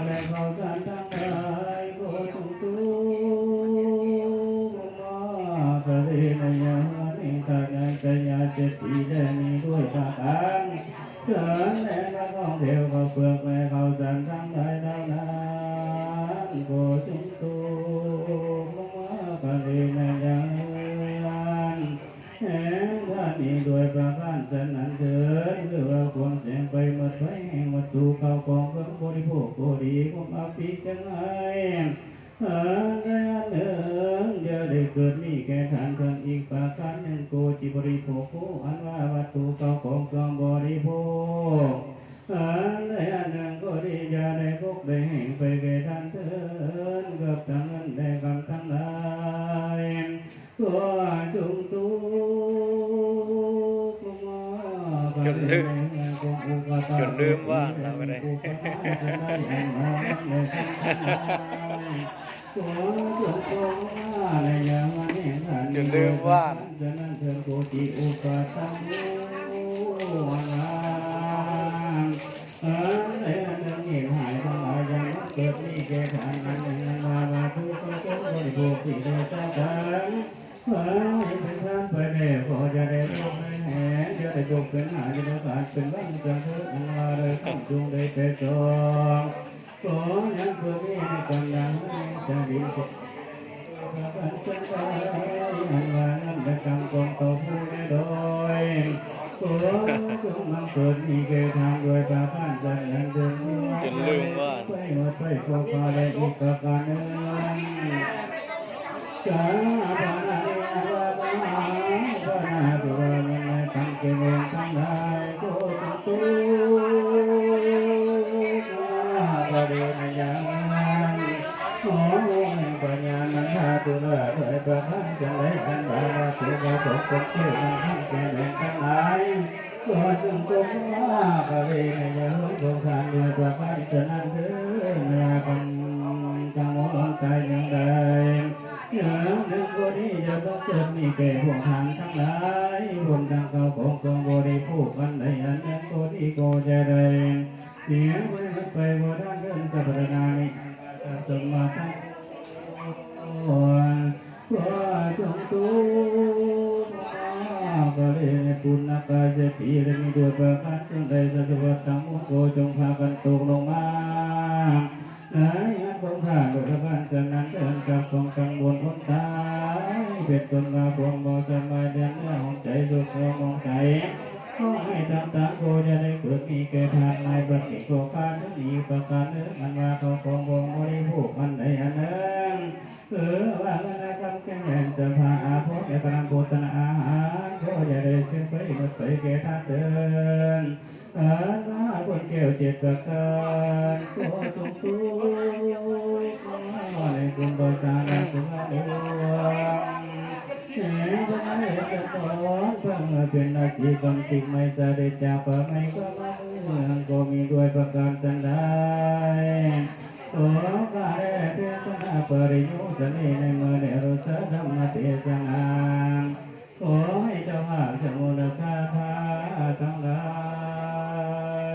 ແລະເຂົ້າສານທັງຫຼາຍ ຂໍຈົ່ງຈົ່ງມາກະເລນະຍາມານິ ທານໃນໄຕຍາເສດຖີ ແລະມີດ້ວຍປະການ ເຊີນແລະມາຂອງແຖວເຂົ້າເປືອກ ແລະເຂົ້າສານທັງຫຼາຍເຫຼົ່ານັ້ນ ຂໍຈົ່ງຈົ່ງມາກະເລນະຍາມາ ແຫ່ງທ່ານນີ້ດ້ວຍປະການສະນັ້ນເທີນ ຄືວ່າຄວາມແສງໄຟໝົດໄພແຫ່ງວັດຖຸເຂົ້າຂອງເຄື່ອງບໍລິໂພກກໍດີ ຄວາມອັບປີຈັກໜ້ອຍ ອັນໃດອັນໜຶ່ງ ຢ່າໄດ້ເກີດມີແກ່ທ່ານເຖິງອີກປະການໜຶ່ງ ໂກຈິບໍລິໂພໂກ ອັນວ່າວັດຖຸເຂົ້າຂອງເຄື່ອງບໍລິໂພກ ອັນໃດອັນໜຶ່ງກໍດີ ຢ່າໄດ້ບົກໄດ້ແຫ້ງໄປແກ່ທ່ານເທີນ ກັບທັງເງິນແລະຄຳທັງຫຼາຍ ຂໍຈົ່ງຈົ່ງມາ ຈົນລືມ ຈົນລືມວ່ານແລ້ວກໍໄດ້ ຈົນລືມວ່ານ ສະນັ້ນເທີນໂກຕິອຸປະຖัມໂມ ອັນໃດອັນໜຶ່ງເຫດໃຫ້ທັງຫຼາຍຢ່າງເກີດມີແກ່ທ່ານ ອັນໜຶ່ງອັນວ່າ ວ່າທຸກຂະສົງບໍລິໂພກທີ່ໄດ້ສະສ້າງ ໃຫ້ເປັນທານໄປແລ້ວ ຂໍຢ່າໄດ້ຕົກໃນແຫງ ຢ່າໄດ້ຕົກເປັນຫາ ຢ່າໄດ້ຂາດເປັນວັງຈັກເທີ ອັນວ່າໄດ້ຄຳຈົ່ງໄດ້ແປສອງ ຂໍຍັງເກີດມີໃນກຳລັງໃນຈະດິນ ອັນວ່ານັ້ນໄດ້ກຳກອງຕໍ່ຜູ້ໃນດອຍ ຂໍຈົ່ງບັງເກີດມີແກ່ທ່ານດ້ວຍປະການສັນນັ້ນເທີນ ຈົນລືມວ່າ ໄປໝົດໄປຂອບຟ້າແລະອີກປະການໜຶ່ງ ສາທາລະເນ ອາລາທະນາ ພະນາ ຜູ້ວ່າແມ່ນໃນກຳເກເວນທັງຫຼາຍ ໂກຕຸຕຸ ພະເດນະຍານ ໂອ ພະຍານະທາຕຸລາ ດ້ວຍປະການຈັງໃດ ອັນວ່າລາຊະກາຂອງຄົນເກີດໃນກຳເກເວນທັງຫຼາຍ ຂໍຈົ່ງຈົ່ງມາກະເວນະຍານຂອງທ່ານດ້ວຍປະການສະນັ້ນເທີນ ລາຄຳ ຈັງບໍ່ລອດຕາຍຢ່າງໃດ ຢ່າງໜຶ່ງກໍດີ ຢ່າບັງເກີດມີແກ່ພວກທ່ານທັງຫຼາຍ ລວມທັງເຂົ້າຂອງເຄື່ອງບໍລິໂພກ ອັນໃດອັນໜຶ່ງກໍດີ ກໍຢ່າໄດ້ເສຍໄປ ໄປບໍ່ທັນເຖິງສັບພະນານິ ອັນວ່າສັບສົມມາທັງ ຂໍຈົ່ງຈົ່ງມາກະເລນະປຸນນະກາເສດຖີ ແລະມີດ້ວຍປະການສັນໃດ ສັດສະວັດທັງໝົດ ຂໍຈົ່ງພາກັນຕົກລົງມາ ໃນງານຂອງຂ້າໂດຍປະການສະນັ້ນເທີນ ຈັກສ່ອງຕັ້ງບົນຫົນທາງ ເປັນຕົ້ນວ່າຄວາມບໍ່ສະບາຍເດືອນເນື້ອຫ້ອງໃຈ ໂສກເສົ້າໝອງໃສ ຂໍໃຫ້ຕ່າງໆ ກໍຢ່າໄດ້ເກີດມີແກ່ທ່ານໃນບັດນີ້ ຂໍຂ້າເຖິງອີກປະການໜຶ່ງ ອັນວ່າເຂົ້າຂອງຂອງບໍລິໂພກ ອັນໃດອັນໜຶ່ງ ເອີ ວ່າເງິນຄຳແກ່ງແຫວນ ສະພາອາພອນ ແລະກຳລັງໂພຊະນາອາຫານ ຂໍຢ່າໄດ້ເສຍໄປໝົດໄປແກ່ທ່ານເທີນ ອັນມະຫາບຸນແກ້ວເຈັດປະການ ຂໍຈົ່ງຈົ່ງມາໃນຄຸນພະສາລາສຸລາດວງ ແຫ່ງພະມະເຫສະຖອນ ພະເມື່ອເປັນລາຊີກຳຕິກໄມສະເດັດຈາກພະໄມກະມາເມືອງ ກໍມີດ້ວຍປະການສັນໃດ ຂໍຂ້າແດ່ເທສະນາປະລິໂຍສະເນ ໃນເມື່ອໄດ້ອາລົດສະທຳມະເທສະນາ ຂໍໃຫ້ເຈົ້າພາບສະມຸນລະຊາທາທັງຫຼາ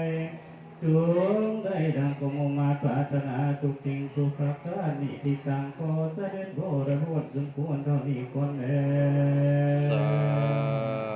ຍ ຈົ່ງໄດ້ດັ່ງຄວາມມຸ່ງມາດປາດຖະໜາທຸກສິ່ງທຸກປະການ ນິຕິຕັງ ຂໍສະເດັດບໍລະບົດສົມຄວນເທົ່ານີ້ກ່ອນແລະ ສາ